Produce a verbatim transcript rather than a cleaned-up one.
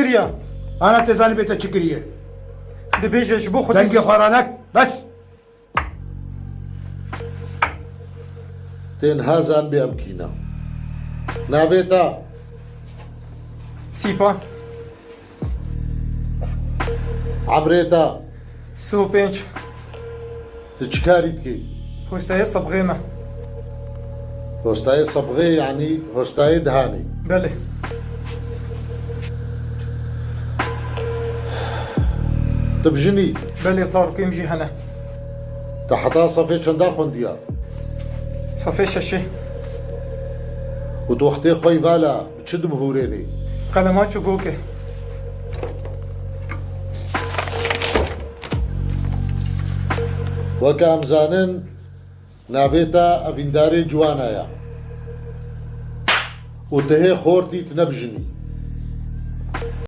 Ya. Ana tê zanî bê te çi kiriye. Dibêje ji bo Xwedê. Dengê xwe ranek. Bes. Tê niha zan bê em kî ne. Navê te? Sîpan. Emrê te? Sî û pênc. Tu çi karî dikî? Hostayê sebxê me. Hostayê sebxê, yanî hostayê dihanê? Belê. Tu bijinî? Belê, zarokên min jî hene. Tu heta sefê çenda xwendiya? Sefê şeşê. Û tu wextê xwe yî vala bi çi dibihûrênî? Qelemaç û gokê. Weke em zanin, navê te evîndarê ciwana ye. Û tu hê xortî tu nebijinî.